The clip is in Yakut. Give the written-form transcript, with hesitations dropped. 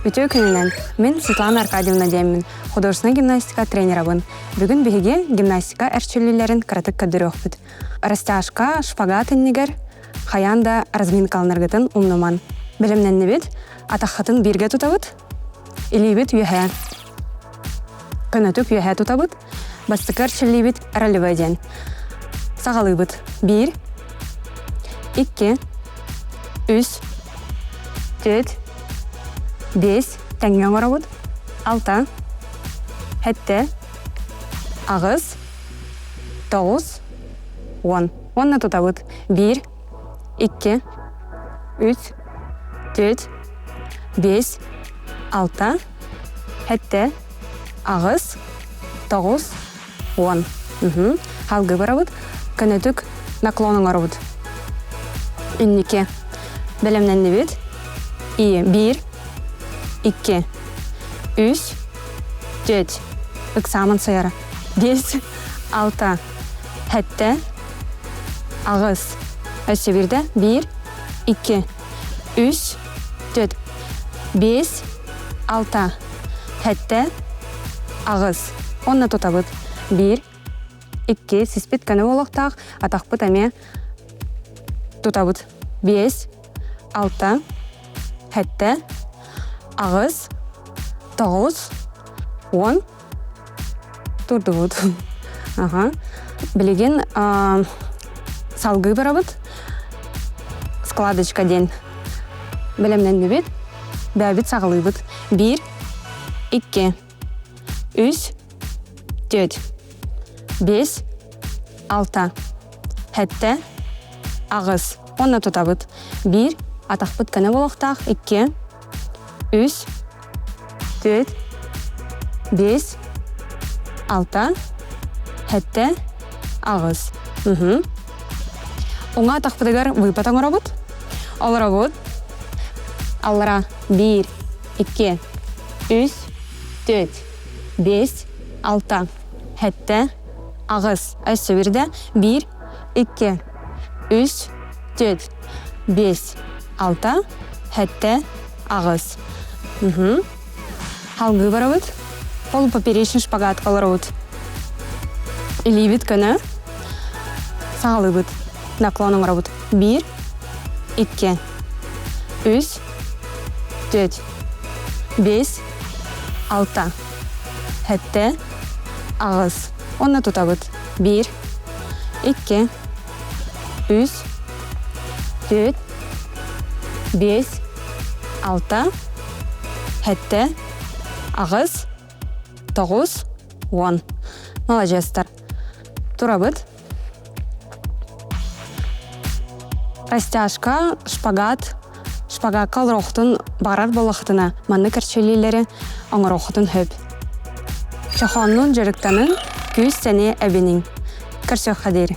Үтүө күнүнэн! Мин Светлана Аркадьевна диэммин, художественнай гимнастика тренерабын. Бүгүн биһиги гимнастика эрчиллиилэрин кыратык көрдөрүөхпүт. Растяжка, шпагат иннигэр хайаан да разминкаланаргытын умнуман. Бэлэмнэннибит, атаххытын бииргэ тутабыт, илиибит үөһээ. Көнөтүк үөһээ тутабыт, бастакы эрчиллиибит ролевой диэн. Саҕалыыбыт. Биир, икки, үс, түөрт, биэс, тэҥҥэ оҥоробут, алта, сэттэ, аҕыс, тоҕус, уон. Уонна тутабыт. Биир, икки, үс, түөрт, биэс, алта, сэттэ, аҕыс, тоҕус, уон. Халгы барабыт, көнөтүк наклон оҥоробут. Инники. Бэлэмнэннибит. И биир, икки, үс, түөрт. Ыксаамын сыйара. Биэс, алта, сэттэ, аҕыс. Өссө биирдэ. Биир, икки, үс, түөрт, биэс, алта, сэттэ, аҕыс. Уонна тутабыт. Биир, икки, сиспит көнө буолуохтаах, атахпыт эмиэ тутабыт. Биэс, алта, сэттэ, аҕыс, тоҕус, уон. Турдубут. Аха. Билигин салгыы барабыт. Складочка диэн бэлэмнэннибит. Бэйэбит саҕалыыбыт. Биир, икки, үс, түөрт, биэс, алта, сэттэ, аҕыс. Уонна тутабыт. Биир, атахпыт көнө буолуохтаах. Икки, үс, түөрт, биэс, алта, сэттэ, аҕыс. Уҥа атахпытыгар выпад оҥоробут. Олоробут. Аллара биир, икки, үс, түөрт, биэс, алта, сэттэ, аҕыс. Өссө биирдэ биир, икки, үс, түөрт, биэс, алта, сэттэ, аҕыс. Салгыы барабыт. Полупоперечный шпагатка олоробут. Илиибит көнө. Саҕалыыбыт. Наклон оҥоробут. Биир, икки, үс, түөрт, биэс, алта, сэттэ, аҕыс. Уонна тутабыт. Биир, икки, үс, түөрт, биэс, алта, сэттэ, аҕыс, тоҕус, уон. Маладьыастар. Турабыт. Растяжка, шпагат, шпагакка олоруохтун баҕарар буоллаххытына, маннык эрчиллиилэри оҥоруоххутун сөп. Чохооннуун дьарыктаныҥ, күүс-сэниэ эбиниҥ. Көрсүөххэ диэри.